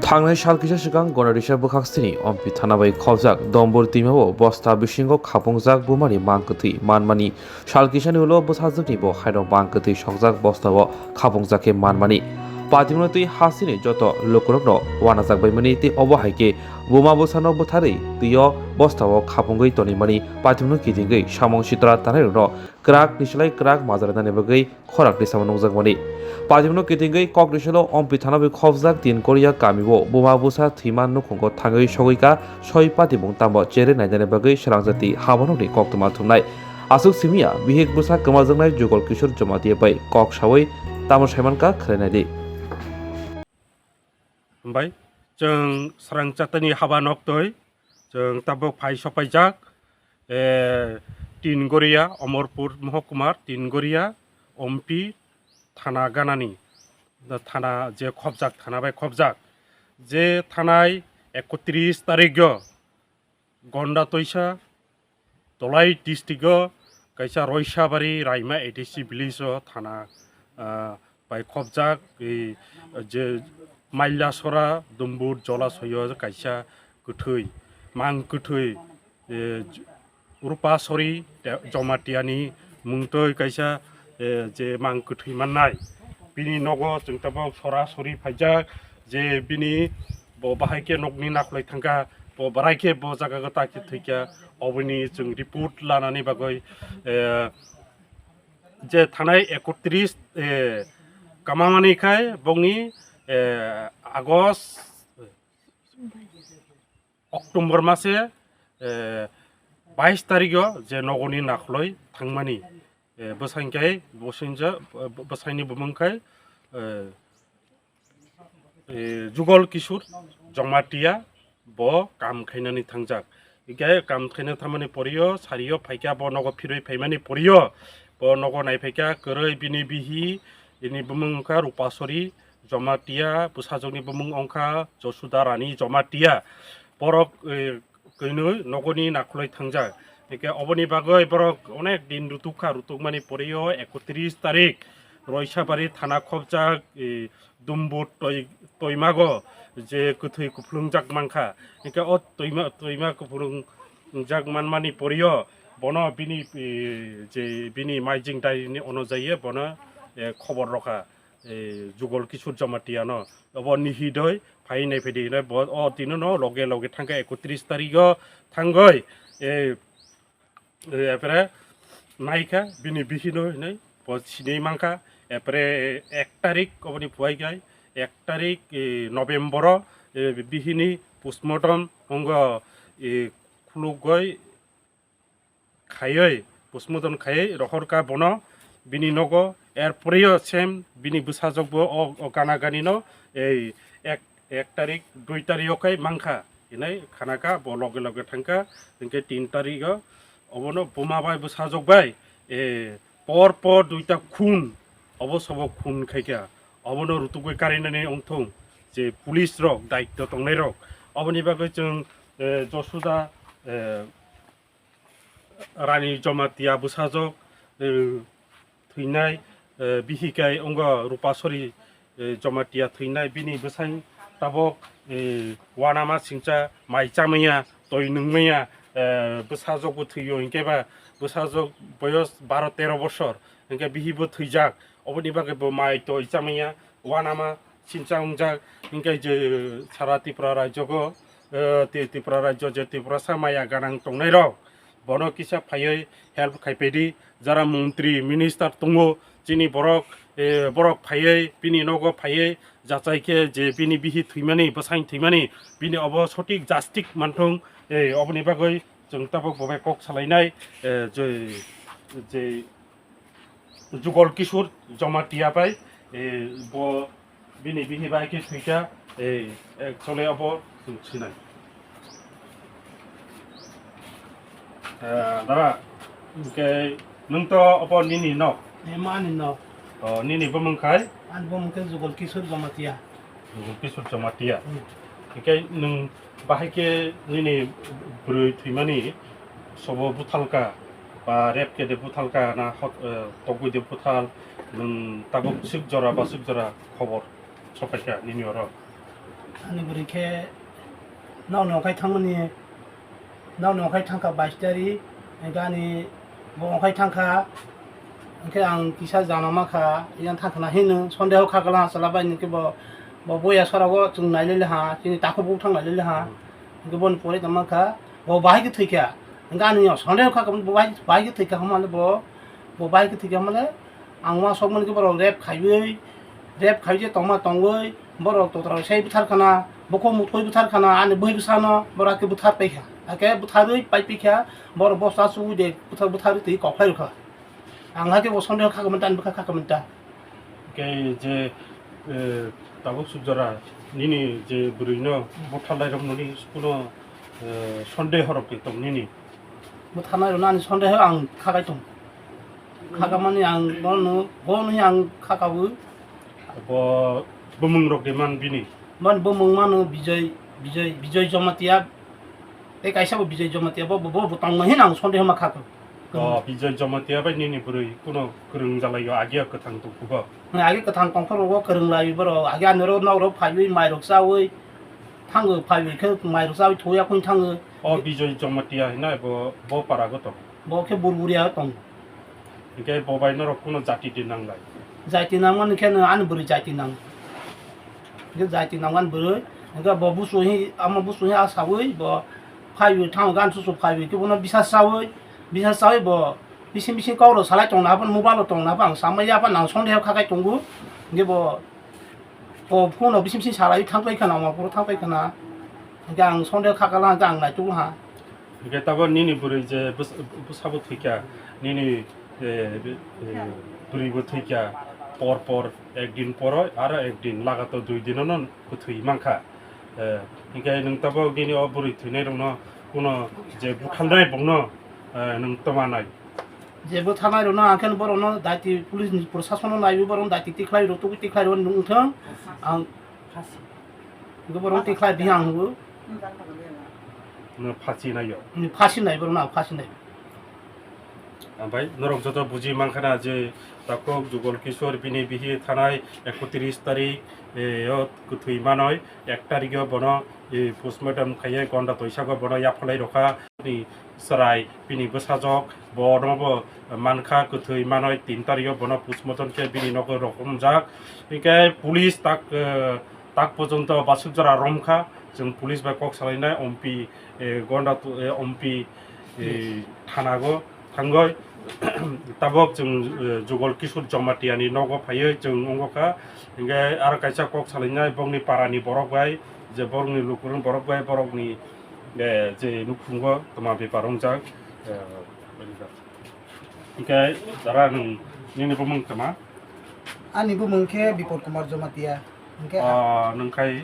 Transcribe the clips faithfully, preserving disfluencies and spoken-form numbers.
Thangnai sal kisa swkang Gonarisa bwkhak sini Ompi thana bai khobjak Dombor twimao bosta bisingo khapungjak bumani mang kwthwi manmani sal kisani ulo bwsajwkni bo haino mang kwthwi sokjak bostao khapungjak khe manmani. Patimno twi hasini joto lukurokno wanajak baimani tei obo hai khe buma bwsano bwtharwi twio bostao khapungwi tonimani patimno kitingwi samung sitra tanairokno kwrak ni slai kwrak majra nani bagwi khorak tisamo nukjakmani. Patimno kitingwi kok ni salo Ompi thana bai khobjak Tin Korea kamio buma bwsa thwima nukhungo thangwi sogwi ka soi patibung tamo chere nainani bagwi swrangjati habanokni koktwma thumnai. Aswk simiya bihik bwsa kwmajaknai Jugol Kishore Jamatia bai kok sawi tamo saimankha khwlainai di. Hambai, chwng swrang chatani haba noktwi, chwng tabuk phai sopaijak, eh, Tin Goria, Omorpur Mohokuma, Tin Goria, Ompi, thana ganani, thana je khobjak, thana bai khobjak. Je thanai ekotris tarikgo, Gonda Toisa, Tolai district o kaisa Roisabari Raima A D C village o thana, ah, bai khobjak, e, je Mailasora Dumbur Jolasoyo kaisa kwthwi, mang kwthwi, e, Rupasori Te-, Jomatiani mungtwi kaisa, e, je mang kwthwi mannai. Bini nogo chwng tabuk sorasori phaijak je bini bo bahai khe nokni nakhwlai thangkha, bo barai khe bo jaga o tak thwikha, oboni chwng report lanani bagwi, eh, je thanai ekotris, eh, kamamani khai bongni, eh, August, October mase, eh, bais tarikh o je nogoni nakhwlai thangmani, eh, bwsai khai, bwsai ja-, bwsaini bumung khai, eh, eh, Jugol Kishore Jamatia bo kam khainani thangjak. Hingkhe kam khaina thangmani porio, sario phaikha, bo nogo phirwi phaimani porio, bo nogo naiphaikha, kwrwi bini bihi, bini bumung wngkha Rupasori Jamatia, bwsajwkni bumung wngkha Josuda Rani Jamatia. Borok, eh, kwnwi nogoni nakhwlai thangjak. Hingkhe oboni bagwi borok onek din rutukha, rutukmani porio ekotris tarik Roisabari thana khobjak, eh, Dumbur toi-, toimago je kwthwi kuphlungjak mankha. Hingkhe o toima, toima kuphlungjak manmani porio bono bini, eh, je bini maijing daini ono jaiye bono, eh, khobor rokha, eh, Jugol Kishore Jamatia no. Obo nihi doi phai nai phai di hinwi bo o tino no loge loge thangkha ekotris tarikh o thangwi, eh, eh, epre naikha bini bihino hinwi bo sinwi mankha. Epre ek tarik oboni phuai khai ek tarik, eh, November o, eh, bihini postmortem ongo, eh, khulugoi khaiwi, postmortem khaiwi rohorkha bono bini nogo. Erpore o same bini bwsajwk bo o, o gana gani no ei ek, ek tarik, dui tarik o khai mankha. Hinai khanakha, bo loge loge thangkha, hinkhe tin tarik o obono buma bai bwsajwk bai, eh, por por duita khun, obo sobo khun khaikha, obono rutugwi karinani wngthung je police rok, daitto tongnai rok. Oboni bagwi chwng, eh, Josuda, eh, Rani Jamatia bwsajwk, eh, thwinai, eh, bihikai wngkha Rupasori, eh, Jamatia thwinai, bini bwsai tabuk, eh, uanama singcha, mai chamaya, toi nungmaya, eh, bwsajwkbo thwio, hinkhe ba bwsajwk boyos baro tero bosor, hinkhe bihibo thwijak, oboni bagwi bo mai toi chamaya, uanama singcha wngjak, hinkhe je sara Tripura rajyogo, eh, Tri-, Tripura rajyo je Tiprasa maya ganang tongnairok, bono kisa phaiwi help khaipaidi, jara montri, minister tongo, chini borok, eh, borok phaiwi, bini nogo phaiwi, jachai khe je bini bihi thwimani, bwsai thwimani, bini obo sotik jastik manthung, eh, oboni bagwi chwng tabuk bo bai kok salainai, eh, je, je, Jugol Kishore Jamatia bai, eh, bo bini bihi bai khe thwikha, eh, actually abo chwng sinai. Eh, dara, hinkhe nwng to abo nini nok? Eh, mani nok. O, nini bumung khai? Ani bumung khe Jugol Kishore Jamatia. Jugol Kishore Jamatia. Hmm. Hinkhe nwng bahai khe nini bwrwi thwimani sobo buthalka ba rep khe de buthalka na hot-, eh, togwi de buthal, nwng tabuk swk jora ba swk jora khobor sopaikha nini oro? Ani bwrwi khe nokni okhai thangmani, nokni okhai thangkha bais tari, hwnkhe ani bo okhai thangkha, hwnkhe ang kisa jana mankha, yang thangkhana hino sondeho kha kwlwng achalabai hwnkhe bo, bo boya sorago chwng nailailaha, chini takhuk bukhuk thang nailailaha, hwnkhe boni pore tongmankha, bo bahai khe thwikha, hwnkhe ani sondeho kha kwlwng bo bahai, bahai khe thwikha hwnmale bo, bo bahai khe thwikha hwnmale, ang uansukmani khe borok rape khaiwi, rape khaiwi je tongma tongwi, borok totra sai bwthar khana, bukhuk muthwi bwthar khana, ani bwrwi bwsano borok khe bwthar paikha. Hakhe bwtharwi pai pikha, borok bosta chuwi de bwthar, bwtharwi twi kok phai rwkha. Ang hakhe bo sondeho kha kwmani ta, ani bwkha kha kwmani ta. Khe je, eh, tabuk suk jora nini je bwrwino butharlai rok nini kuno, eh, sondeho rok tong nini? Bwtharnai rokno ani sondeho ang kha kai tong. Khakamani ang bono, bono ang khakaui. Bo bumung rok de man bini? Boni bumung mano Bijoy, Bijoy, Bijoy Jamatia. Tei kaisa bo Bijoy Jamatia, bo, bo, bo, bo tongma hin ang sondeho ma khakha. O, Bijoy Jamatia bai nini bwrwi kuno kwrwng jalai o, agi o kwthang tong khubo. Agi kwthang tongkha rogo kwrwng lai borok, agi ani ro nok ro phaiwi mai rok chawi thango, phaiwi khe mai rok chawi thuya khun thango. O Bijoy Jamatia hinai bo, bo para go tong. Bo khe Burburia tong. Hingke bo bai norok kuno jati di nang lai? Jati nangmani khe no ani bwrwi jati nang. Hingke jati nangmani bwrwi, hingke bo busu hi, amo busu hi a sawi, bo phaiwi thango gan susu phaiwi khe bono bisa sawi, bisa sawi bo bising bising kok rok salai tongna, abo mobile rok tongna, abo ang samai ya, abo nang sondeho kha kai tongo. Hingke bo, bo phone rok bising bising salai thang pai khana, omo phuru thang pai khana. Hingke ang sondeho kha kala, hingke ang naituk ha. Hingke tabok nini bwrwi je bwsa-, bwsabo thwikha, nini, eh, eh, bwrwibo thwikha, por por ek din poro aro ek din lagato dui dinono kwthwi mankha. Eh, hingke nwng tabok nini o bwrwi thwinairokno kuno je butharnai bongno, eh, nwng twma nai? Je butharnairokno ang khe borokno daiti police ni prosasono naiwi borokno daiti tikhlai rw tubui tikhlai rw nwng thung. Ang Hwnkhe borok tei khlai di ang hwngo. No phachi nai o. Ni phachi nai borok na phachi nai. Ambai norok joto buji mankha na je takhuk Jugal Kishore bini bihi thanai ekotris tarik, eh, o kwthwi manoi ek tarik o bono, eh, postmortem khaiye gonda toisa go bono yaphalai rokha. Ni chwrai bini bwsajok bono bo mankha kwthwi manoi tin tarik o bono postmortem khe bini nogo rohorjak. Hinkhe police tak, eh, tak porjonto basuk jora romkha, chwng police bai kok salainai, ompi, eh, gonda tu-, eh, ompi, eh, thanago thangoi. Tabok chwng, eh, Jugal Kishore Jamatia ni nogo phaiwi chwng wngkha. Hinkhe aro kaisa kok salainai bokni para ni borok bai, je borokni lukurok borok bai borokni, eh, je nukhungo toma bepar wngjak, eh, Hingke jara nwng nini bumung tama? Ani bumung khe Bipol Kumar Jamatia. Hingke Ah, nwng khai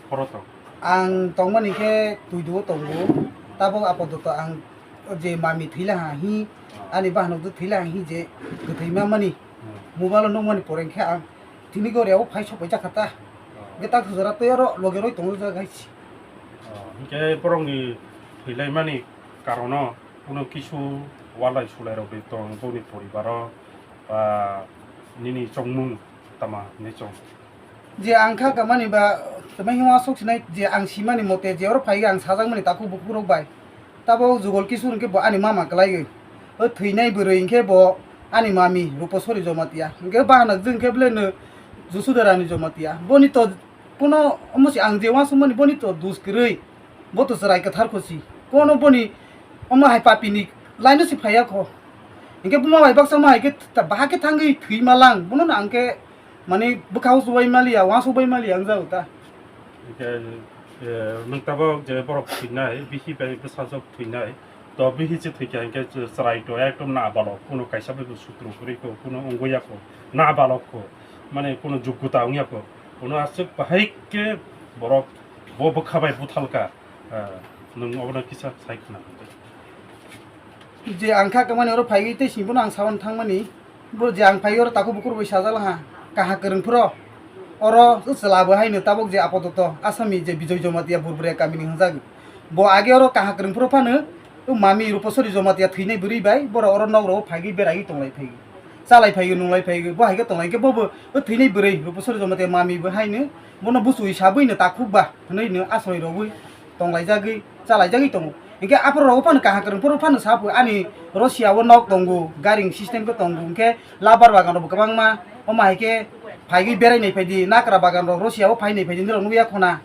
phoro tong? Ang tongmani khe Tuiduo tongo. Tabok apadoto ang je mami thwilaha hi, Ah. ani bahanok je thwilaha hi je kwthwi mamani. Hmm. Mobile o nukmani pore khe ang tini gore o phai sok paijak kha ta. Ah. Hingke tak jora tei oro loge roi tongo jak hai si. Ah, hingke borokni thwilaimani karono Kuno kisu walai sulai rok bai tong boni poribar o, ba nini chongmung tama hinui chong? Je ang kha kamani ba tama hima sok sinai je ang simani mote je oro phai ang sajakmani takhuk bukhuk rok bai. Tabo Jugal Kishore hwnkhe bo ani mama kwlaiwi. O thwinai bwrwi hwnkhe bo ani mami Ruposori Jamatia. Hwnkhe bahanok jwng khe belai no Jusudarani Jamatia. Boni to Kuno omo se ang je uansukmani boni to dus kwrwi, bo to chwrai kwthar kho si. Kono boni omo hai papi ni line o se phaiya kho. Hinkhe buma bai baksa ma hai khe ta-, baha khe thangwi thwi ma lang, bono no ang khe mani bwkha o chubai maliya, uansuk bai maliya wng jago ta. Hinkhe, eh, nwng tabok je borok thwinai, bihi bai bwsajwk thwinai, To bihih se thwikha hinkhe chwrai to ekdom nabalok, kuno kaisa bai bo sutro kwrwi kho, kuno wngwi ya kho, nabalok kho, mane kuno jogota wngya kho, kuno aswk bahai khe borok bo bwkha bai buthalkha, ah, nwng obono kisa sai khna. Je ang kha kamani oro phaiwi tei sini bono ang sawan thangmani. Bo je ang phai oro takhuk bukhuk bai sajala ha, kaha kwrwng phuro. Oro chwla bo haino tabuk je apadoto Asami je Bijoy Jamatia Burburia kamini hwnjak. Bo age oro kaha kwrwng phuro phano, o mami Rupasori Jamatia thwinai bwrwi bai, borok oro nok rogo phaigwi beraiwi tonglai phaigwi. Chalai phaigo, nunglai phaigo, bo hai khe tonglai khe bo bo o thwinai bwrwi Rupasori Jamatia mami bo haino bono buchwi sabwi no takhuk ba hwnwi no asroi rogwi tonglaijagwi chalaijagwi tongo. Hinkhe aphuru rogo phano kaham kwrwng phuru phano saphuru ani Russia o nok tongo, garing system khe tongo, hinkhe labar bagan rok bo kwbangma, omo hai khe phaigwi berai nai phaidi, nakra bagan rok Russia o phai nai phaidi, norok nukya khuna.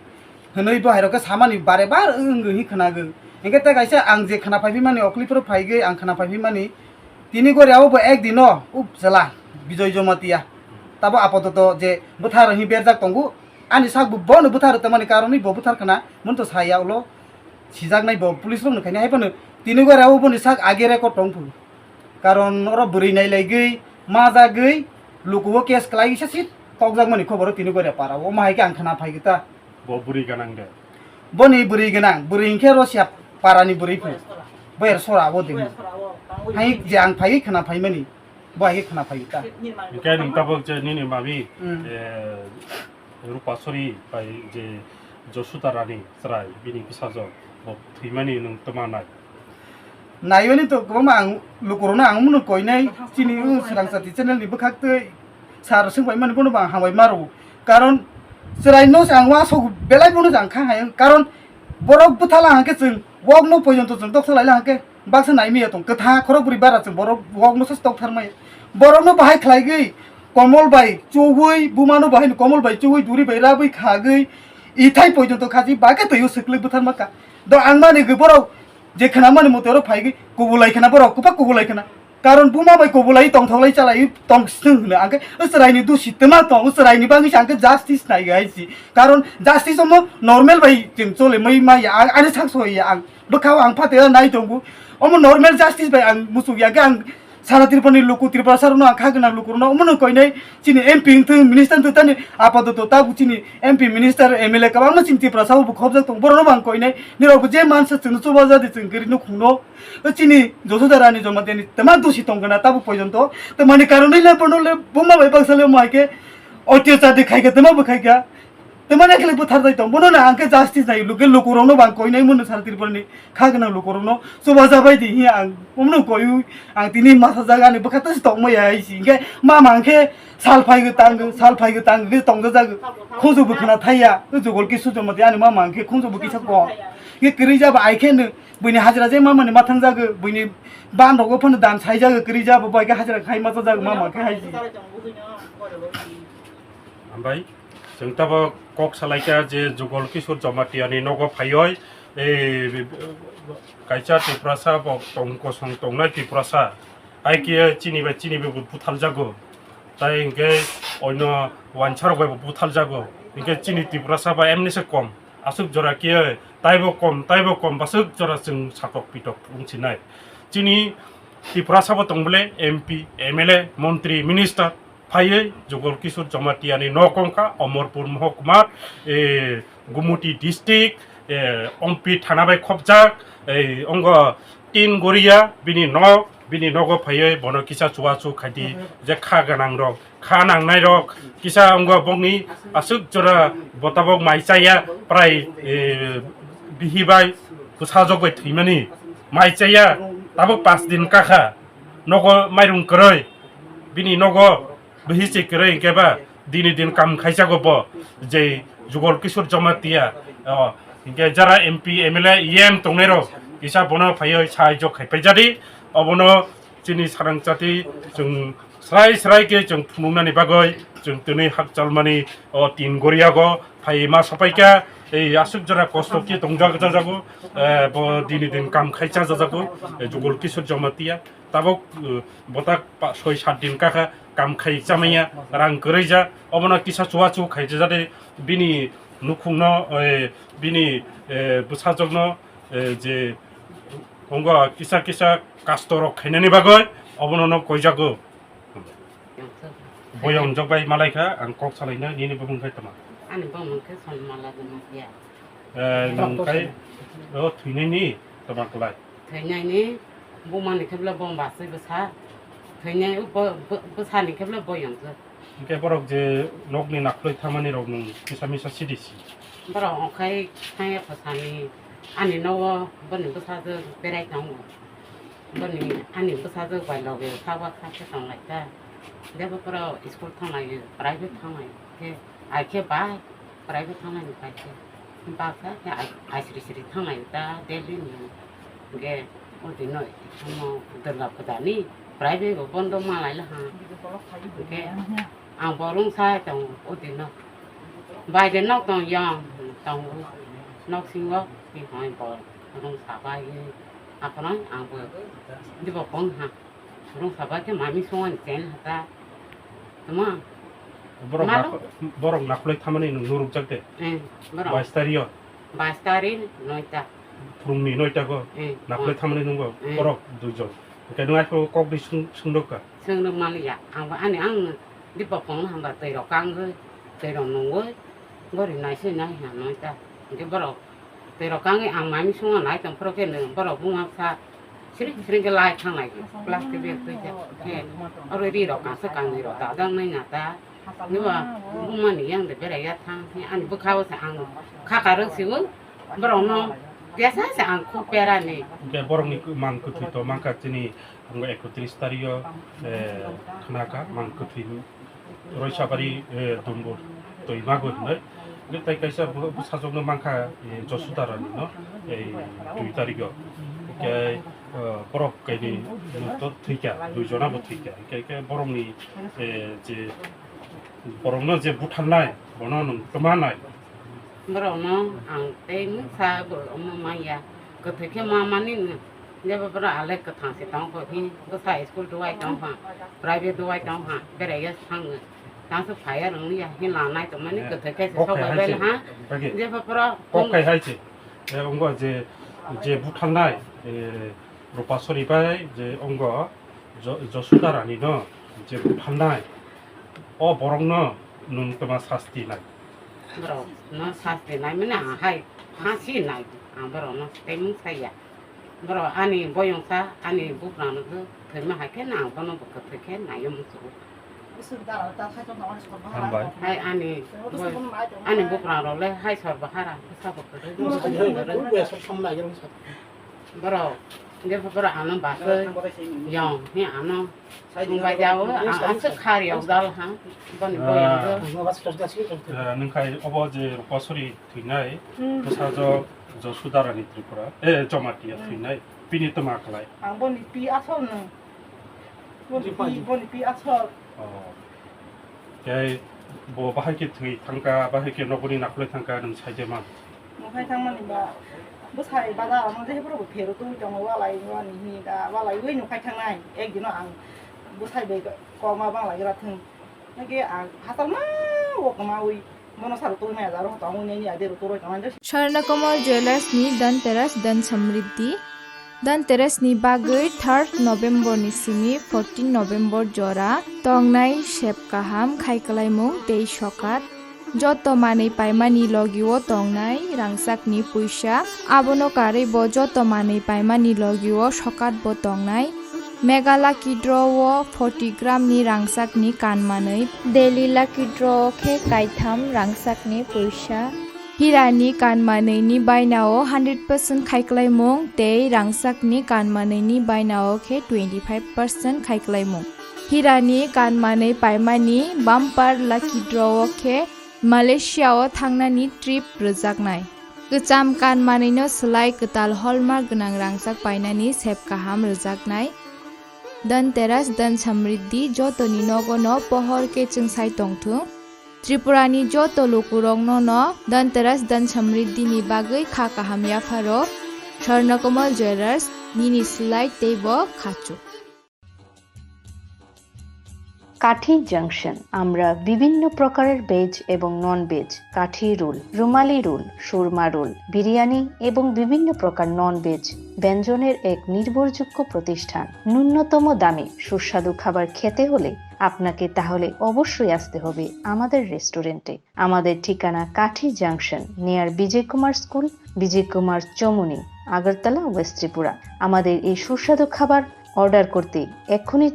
Hwnwi bo hai rok khe samani bare bar wng wng hi khwnago. Hinkhe tei kaisa ang je khwna phai phimani, okli phuru phaigwi ang khwna phai phimani, tini gori abo bo ek dino ub jala Bijoy Jamatia. Tabo apatot je bwthar hi berjak tongo. Ani sak bo bono bwthar tongmani karonwi bo bwthar khwna, mun to saya ulo sijaknai bo police rokno khaina hai phano tini gori abo boni sak age record tong phu. Karon oro bwrwi nailaigwi, majagwi, lukuo case kwlai sa si tokjakmani khoboro tini gori para o. Omo hai khe ang khwna phai ta. Bo bwrwi ganang de. Boni bwrwi gwnang, bwrwi hinkhe Russia parani bwrwi phu. Bo er sora abo de. Hai je ang phaiwi khwna phaimani. Bo hai khe khwna phaiwi ta. Hinkhe nwng tabuk je nini mami, Hmm. eh, Rupasori bai je Josuda Rani chwrai bini bwsajwk bo thwimani nwng twma nai? Naiwani to kwbangma ang lukurokno ang mano koinai chini o Swrang Chati channel ni bwkhak tei sir swngbai mani bono bo ang hambai maro. Karon chwraino se ang uansuk belai bono se ang kha hai. Karon borok bwthala hangkhe chwng wokno pojonto chwng toksa laila hangkhe baksa naimiya tong kwtha khorok bwrwi bara chwng borok wokno se toktharmaya. Borokno bahai khlaigwi komol bai chuwi bumano bahai komol bai chuwi duri bai rabwi khagwi ithai pojonto khaji bakhe twiyo swklwi bwtharma ka. Do ang mani gwi borok je khwnamani mote oro phaigwi kubulai khwna borok kwbak kubulai khwna. Karon buma bai kubulai tongthoklai chalai tong swng hwno angkhe o chwraini dusi twma tong o chwraini bagwi se angkhe justice nai hai si. Karon justice omo normal bai chwng chole mai maya ang ani sak soi ya ang bwkhao ang phateo nai tongo. Omo normal justice bai ang muchuk ya khe ang sara Tripura ni luku Tripura sar no ang kha gwnang luku no omo no koinai chini M P wngthung minister wngthung tani apadoto tabu chini M P minister M L A kwbangma chini Tripura sao bo khobjak tong borok no bo ang koinai nirok bo je mansa chwng no chubaja di chwng gari no khungno. O chini Josuda Rani Jamatia ni twma dusi tong gana tabuk pojonto. Twmani karon le bono le buma bai baksa le mo hai khe otyachar di khai kha twma bo khai kha. Twmani khle bwthar dai tong bono na ang khe justice nai luke lukurok no bang koi nai mun sara Tripura ni kha gana lukurok no chubaja bai di hi ang umno koi ang tini masa jaga ni bwkha tasi tong mai ai si khe ma mang khe sal phai gwi tang sal phai gwi tang gwi tong jak khunju bwkhana thai ya o Jugol Kishore Jamatia ani ma mang khe khunju bwkisa ko. Khe kwrwi jaba ai khe no buini hajira je mamani mathang jago, buini ban rogo phano dan sai jago, kwrwi jabo bai khe hajira khai ma jago mama khe hai. Ambai, chwng tabo kok salaikha je Jugol Kishore Jamatia ni nogo phaioi, eh, kaisa Tiprasa bo tong kosong tongnai Tiprasa. Hai khe chini bai chini bai bo buthaljago. Tai hinkhe oino wansarok bai bo buthaljago. Hinkhe chini Tiprasa bai emni se kom. Aswk jora khe taibo kom, taibo kom, baswk jora chwng satok pitok wngsinai. Chini Tiprasa bo tong bole M P, M L A, montri, minister phaiwi Jugol Kishore Jamatia ni nok wngkha Omorpur Mohokuma, eh, Gumuti district, eh, Ompi thana bai khopjak, eh, ongo Tin Goria bini nok, bini nogo phaiwi bono kisa chuachu khaidi je kha gwnang rok. Kha nangnai rok kisa wngkha bokni aswk jora bo tabok mai chaya prai, eh, bihi bai bwsajwk bai thwimani mai chaya tabok pas din kakha nogo mairung kwrwi bini nogo bihi se kwrwi hinkhe ba dini din kam khaijago bo je Jugol Kishore Jamatia, o, hinkhe jara M P, M L A, E M tongnai rok kisa bono phaiwi sahajyo khaipai jadi obono chini Sarang Chati chwng Srai srai khe chwng phunuknani bagwi chwng tini hakchalmani o Tin Goriago phai ma sapaikha, ei aswk jora kosto khe tongjak jajago, eh, bo dini din kam khai cha jajago, eh, Jugol Kishore Jamatia. Tabok, eh, botak pa-, soi sat din kakha kam khai chamaya, rang kwrwija, obono kisa chuachu khai jajadi bini nukhungno, eh, bini, eh, bwsajwkno, eh, je tongo kisa kisa kastorok khainani bagwi obono no koijago. Boyong jok bai malai kha, ang kok salai na, nini bumung khai tama. Ani bumung khe Sonmala Jamatia. Eh, nung kai, o thwinai ni tama klai. Thwinai ni, buma ni khe bwle bom basui bwsa. Thwinai bo, bo, bwsa ni khe bwle boyong jok. Hingke borok je nokni nakhuloi thamani rok nung kisa misa sidi si. Borok ongkhai thangya bwsani, ani nogo boni bwsajwk berai tongo. Boni ani bwsajwk bai loge sabo kha khe tong lai kha. Debapura school thanglai, private thanglai khe, ai khe ba private thanglai ni pai khe, ba kha khe ai, ai sri sri thanglai ta Delhi ni. Ge odi no, mo Durga Puja ni private bo bondo malai la ha. Ge ang bo rung sa tong odi no. Bai de nok tong yang tong nok singo ki hoi bo rung sa bai. Akono ang bo dibo kong ha. Rung sabai khe mami songwani chen hata. Tama? Borok Malo? Nakho-, borok nakhulai thamani nwng nurukjak de? Eh, borok. Bais tario? Bais tari noita. Phurungni noita go? Eh, Nakhulai oh. Thamani nungbo? Eh. Borok duijon. Hwnkhe nwng aiphuo kokdi swng-, swngdok ka? Swngdok maliya. Ang ba ani ang dipa phone hamba twi rok kangwi, twi rok nungwi, gori naiswi nai ha noita. Hwnkhe borok Tei rok kangwi ang mami songna nai tong phoro khe nwng borok buma bwsa sring sring khe lai thang lai plastic bag twi khe. He, oro ri rok kangsa kangni rok dajak nai na ta. Nima buma ni yang de berai ya thang. He, ani bwkha o se ang kha karwk si o borok no tesa se ang khuk pera ni. Hwnkhe borok ni man kwthwi to mankha chini Tongo ekotris tario, eh, khnaka mang kwthwi Roisabari, eh, Dumbur twi mago hinwi. Hwnkhe tai kaisa bo-, bwsajwkno mankha, eh, Josuda Rani no, eh, dui tario. Hwnkhe, eh, borok kaini to thwikha, dui jona bo thwikha. Hwnkhe khe borokni, eh, je borokno je butharnai, bono nwng twma nai. Borokno ang tei mungsa bo omo manya. Kwthwi khe ma mani no. Jebo borok alai kwthang se tong kho hi. Bwsa school duai tong pha. Private duai tong pha. Berai ya sang. Tang se phai ya rwng ya. Hi lanai tong mani kwthwi khe se sok bai bai ha. Jebo borok kok khai hai se. Eh, ongo je, je butharnai, eh, Rupasori bai je ongo Jo-, Josuda Rani no je butharnai, o borokno nwng twma sasti nai? Borokno sasti nai mane ang hai phasi nai, ang borokno tei mung saya. Borok ani boyong sa, ani buprang no thwima hai khe no ang bono bo kwthwi khe nai o muchungo. Hambai. Hai ani boy-, ani buprang rok le hai sor bahara, bwsa bo kwrwi. Borok, je borok ano basoi yong, he ano sungbai jao, ang aswk khar yok dal ha, boni boyong do. Ah, nung khai obo je Rupasori thwinai, bwsajwk Josuda Rani Tripura, eh, Jamatia thwinai, bini twma kwlai. Ang boni pi asol no. Boni pi, boni pi asol. Oh. Tei bo bahai khe thwi thangkha, bahai khe nokni nakhulai thangkha, nwng sai de man. Nukhai thangmani ba, bwsai bazar ano je borok bo phero twi tongo, walai wani hini da, walai wi nukhai thangnai. Ek dino ang bwsai bai koma bang lai gra thung. Nake ang hasal ma wo koma wi, mono sar twi maya da ro tong wi ni ade ro twi roi tong. Swarna Kamal Jewellers ni Dhanteras Dhan Samriddhi. Dhanteras ni bagwi third November ni simi fourteen November jora tongnai sep kaham khai kwlaimung tei sokat. Joto manwi paimani logio tongnai rangchakni puisa, abono karwi bo joto manwi paimani logio sokat bo tongnai. Mega Lucky Draw o forty gram ni rangchakni kanmanwi, Daily Lucky Draw o khe kaitham rangchakni puisa. Hirani kanmanwini bainao hundred percent khaiklaimung tei rangchakni kanmanwini bainao khe twenty five percent khaiklaimung. Hirani kanmanwi paimani bumper lucky draw o khe Malaysia o thangnani trip rwjaknai. Kwcham kanmanwino swlai kwtal hallmark gwnang rangchak painani sep kaham rwjaknai. Dhanteras Dhan Samriddhi jotoni nogono pohor khe chwngsai tongthung. Tripurani joto lukurokno no Dhanteras Dhan Samriddhini bagwi kha kaham yapharo Swarnakomal Jewellers nini slide teibo khachuk. কাঠি জাংশন, আমরা বিভিন্ন প্রকারের ভেজ এবং non veg, কাঠি রোল, রুমালি রোল, সুরমা রোল, বিরিয়ানি এবং বিভিন্ন প্রকার non veg ব্যঞ্জনের এক নির্ভরযোগ্য প্রতিষ্ঠান। ন্যূনতম দামে সুস্বাদু খাবার খেতে হলে আপনাকে তাহলে অবশ্যই আসতে হবে আমাদের রেস্টুরেন্টে। আমাদের ঠিকানা কাঠি junction, near Bijay Kumar school, Bijay Kumar Chowmuhani, Agartala, west Tripura. আমাদের এই সুস্বাদু খাবার অর্ডার করতে এক্ষুনি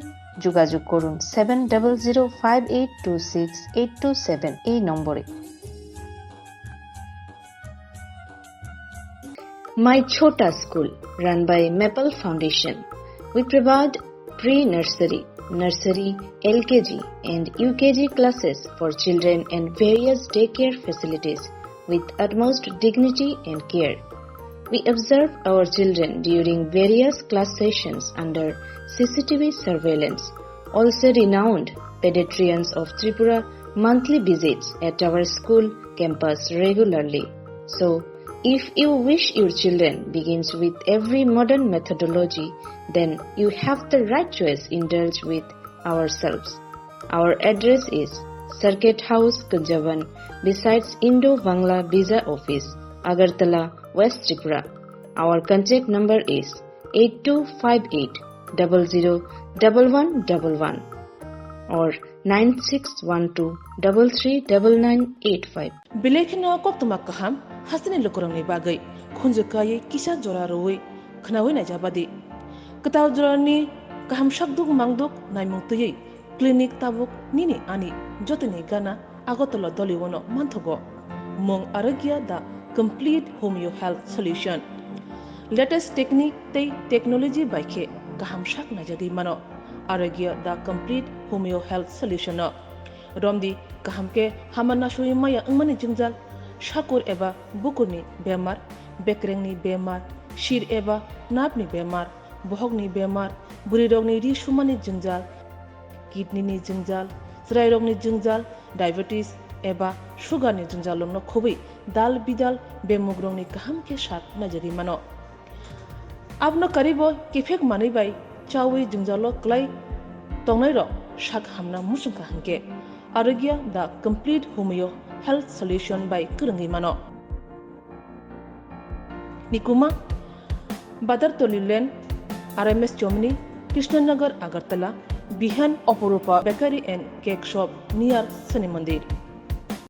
যোগাযোগ করুন seven double zero five eight two six eight two seven এই নম্বরে। My Chhota School, run by Maple Foundation. We provide pre-nursery, nursery, L K G, and U K G classes for children and various daycare facilities with utmost dignity and care. We observe our children during various class sessions under C C T V surveillance. Also, renowned pediatricians of Tripura monthly visits at our school campus regularly. So, if you wish your children begins with every modern methodology, then you have the right choice. Indulge with ourselves. Our address is Circuit House, Kunjaban, besides Indo-Bangla Visa Office, Agartala, West Tripura. Our contact number is eight two five eight double zero double one double one or nine six one two double three double nine eight five. Belai kheno koktwma kaham hasteni lukurokni bagwi khunju kaiwi kisa jora rwui khwnaui naijabadi. Kwtal jorani kaham sakduk mangduk naimung twiwi clinic tabuk nini ani jotoni gana Agartala Doliwono manthogo. Mung Arogya, the complete homeo health solution. Latest technique tei technology bai khe kaham sak naijagwi mano Arogya, the complete homeo health solution no. Romdi kaham khe hama nasui maya wngmani jwngjal, sakur eba bukurni bemar, bekrengni bemar, sir eba napni bemar, bohokni bemar, bwrwirokni ri sumani jwngjal, kidney ni jwngjal, chwrairokni jwngjal, diabetes eba sugar ni jwngjal rokno khobwi dal bidal bemugrokni kaham khe sak naijagwi mano. Abono karibo kiphek manwi bai chawi jwngjalo kwlai tongnairok sak hamna muchungkha hinkhe Arogya, the complete homeo health solution bai kwrwngwi mano. Nikuma, Badartoli Lane, R M S Chomni, Krishnanagar, Agartala, behind Oporupa Bakery and Cake Shop, near Shani Mandir.